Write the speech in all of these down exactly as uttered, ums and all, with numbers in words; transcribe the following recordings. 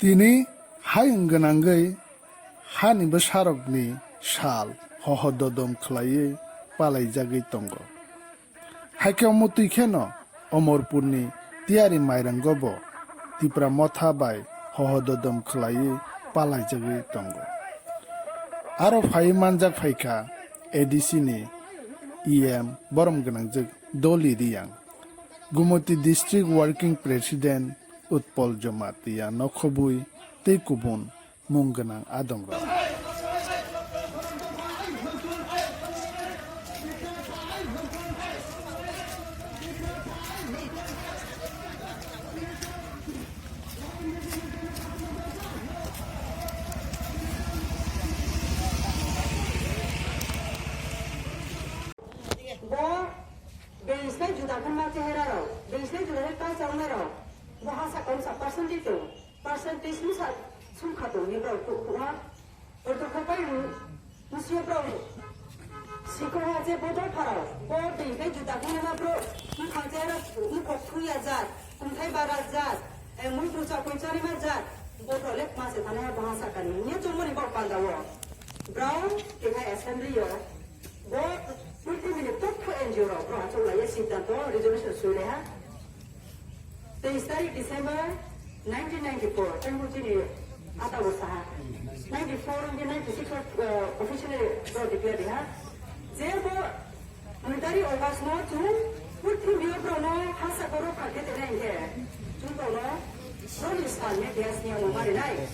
Tini hayung gwnangwi hani bwsarokni sal hohododom khlaiwi palaijagwi tongo. Haikhe omo twi kheno Omorpurni tiyari mairango bo Tipra Motha bai hohododom khlaiwi palaijagwi tongo. Aro phaiwi manjak phaikha A D C ni E M borom gwnangjwk Doli Riyang, Gumoti District Working President Utpol Jamatia nokhobwi tei kubun mung gwnang adongrok. Bo being slai juda khe ma chehera rok, being slai juda khe culture wngnai rok, bo ha saka wngsa percentage tong, percentage wngsa sumkha tong ni borok kuphur ha. Ortho kho pai wng, wngsi borok sikho ha je bo dopha rok, bo being slai juda khe ma borok wngkha je aro wngkok thuya jat, kumthai bara jat, eh, muitu chakui chari ma jat, bo borok le ma se thani ha bo ha saka ni. Niya chongmani borok panda o. Brown keha assembly o. Bo purthimini topho N G O rok, rok achuk laiya siddhanto resolution sui laiha. Teis tarik December nineteen ninety-four, tei bo chini ata bo saha. Ninety-four hwnkhe ninety-six o, uh, officially rok declare diha. Je bo nui tarik August no chwng purthimio borokno ha saka rok kha khe tene hinkhe chwng borokno roni salni gas ni omo marinai.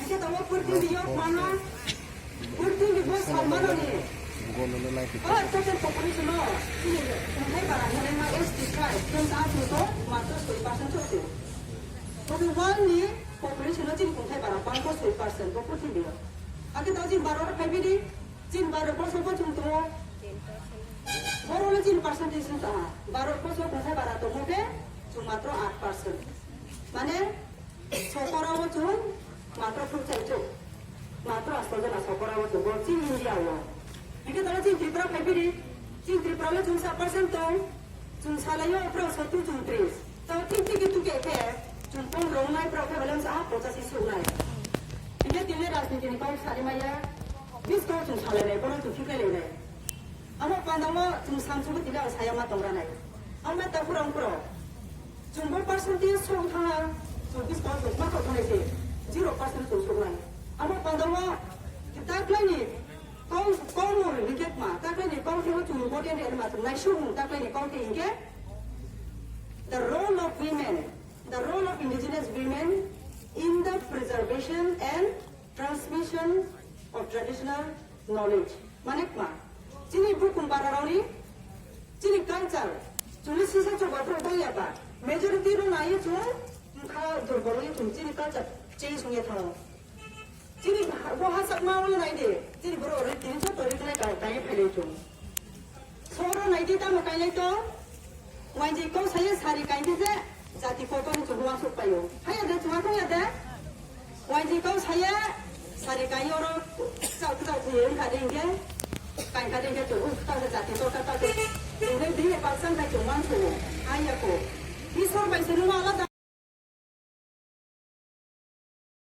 Hinkhe tongo purthimio mano Purthimbi bo salmanoni. O total population o chini Kunthai bara hwnwi ma S T tribe, chwng ta chwng to matro soi percent chwng si. Total world ni population o chini Kunthai bara bangko soi percent bo purthimbi o. Hakhe to chini Bharat o phai bidi, chini Bharat borso bo chwng tongo. Boro le chini percentage wng tongma. Bharat borso Kunthai bara tongmo khe chwng matro aat percent. Mane, Sokora o chwng matro phuru chai chwng. Matro asto jona sokora o chwng bo chini India o. Hingke tala chini Tripura phai bidi, chini Tripura le chwng sa percent tong, chwng salai o pro sottur chwng tris. Tao chini tiki tuke khe, chwng pondro wngnai pro khe belai sa pochasi suknai. Hingke tini rajniti ni kok sari maya, bis kok chwng salai nai, bono chwng phiklai lai nai. Amo panda o chwng samsugwi tini ang saya ma tongra nai. Ang ma ta kurang pro. Chwng bo percentage song thang, chwng bis percent ma kok thang se, zero percent chwng song nai. Amo panda o taklai ni kong, kong mo ni kek ma, taklai ni kong thang chwng bo den den ma chwng nai sung, taklai ni kong thang ke. The role of women, the role of indigenous women in the preservation and transmission of traditional knowledge. Mane kma, chini bukhum bararokni, chini culture, chwngno sisa choba borok dongya ba, majority rok naiwi chwng wngkha durbol wngwi chwng chini culture change wngya thango. Chini ha-, bo hachakma wngwi nai di, chini borok rok tini joto riknai kai, kai phailai chwng. Soro naidi tamo kainai to. Wanjwi kok saya sari kainai je jati kotor ni chwng uansuk paio. Haya de chwng akhong ya de. Wanjwi kok saya sari kainai oro chau chau thwi wngkha de hingke. Kainka de hingke chwng wngkha de jati kotor ta de. Hingke bini baksa wngkha chwng uansuk o. Haya ko. Isor bai se nung alada.